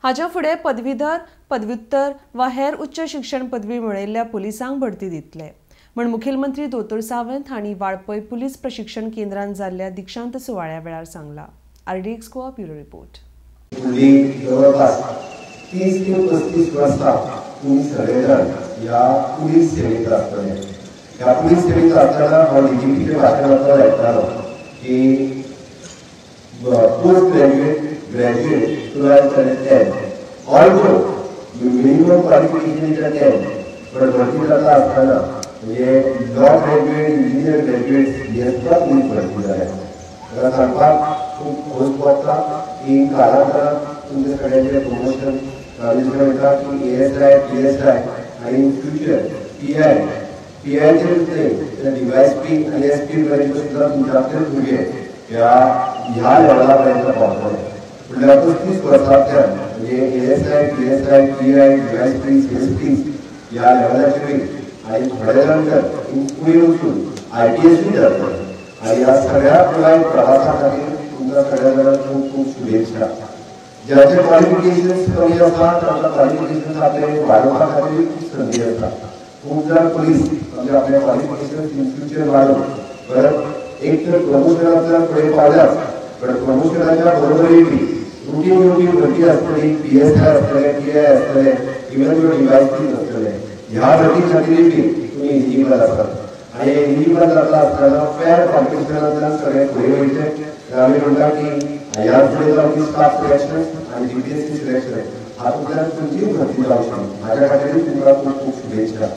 हाच्या फुडें पदवीधर, पदव्युत्तर वा हेर उच्च शिक्षण पदवी मेळयल्ल्या पुलिसांक भरती दितले म्हूण मुखेलमंत्री दोतोर सावंत हांणी वाळपय पुलीस प्रशिक्षण केंद्रांत जाल्ल्या दीक्षांत सुवाळ्या वेळार सांगला. RDX Goa bureau report. जवळपास 30 ते 35 वर्सां तुमी सगळे जाण ह्या पुलीस सेवेंत आसतले. ह्या पुलीस सेवेंत आसतना हांव डीजीपीचें भाशण आतां आयकतालो की पोस्ट ग्रॅज्युएट, ग्रॅज्युएट 12th आनी 10th, although minimum qualification is 10th, but भरती जाता आसतना म्हणजे लॉ ग्रॅज्युएट, इंजिनियर ग्रॅज्युएट हे सुद्दां पुलीस भरती जाल्या. ताका सांगपाक खूब खोस भोगता की कालांतरान तुमच्या सगळ्यांचें प्रमोशन दुसरें म्हणटा की एएसआय, पीएसआय आनी इन फ्युचर पीआय, पीआयचेरूच न्हय तर डीवायएसपी आनी एसपी पर्यंत सुद्दां तुमच्यांतलेच भुरगे ह्या ह्या लेवला पर्यंत पावतले. म्हणल्यार 35 वर्सांतल्यान म्हणजे ASI, PSI, PI, DySP, CSP ह्या लेवलाचेरूय आनी थोडे जाण तर फुडें वचून आयपीएसूय जातले. आनी ह्या सगळ्या पुराय प्रवासा खातीर तुमकां सगळ्या जाणांक खूब खूब शुभेच्छा. ज्याचे क्वॉलिफिकेशन्स कमी आसा तांकां क्वॉलिफिकेशन्स आपले वाडोवपा खातीर खूब संदी आसा. खूब जाण पुलीस म्हणजे आपले क्वॉलिफिकेशन्स इन फ्युचर वाडोवन परत एक तर प्रमोशनांतल्यान फुडें पावल्याच, बट प्रमोशनाच्या बरोबरीय बी रुटीन रुटीन भरती आसतली, पीएसआय आसतले, पीआय आसतले, इवन ज्यो डीवायएसपी आसतले, ह्या भरती खातीरूय बी तुमी एलिजिबल आसात. आनी एलिजिबल जाता आसतना फॅर कॉम्पिटिशनांतल्यान सगळें फुडें वयचें. आमी म्हणटा की ह्या फुडें जावपी स्टाफ सिलेक्शन आनी जीपीएससी सिलेक्शन हातूंतल्यान तुमची भरती जावची, हाज्या खातीरूय तुमकां खूब खूब शुभेच्छा.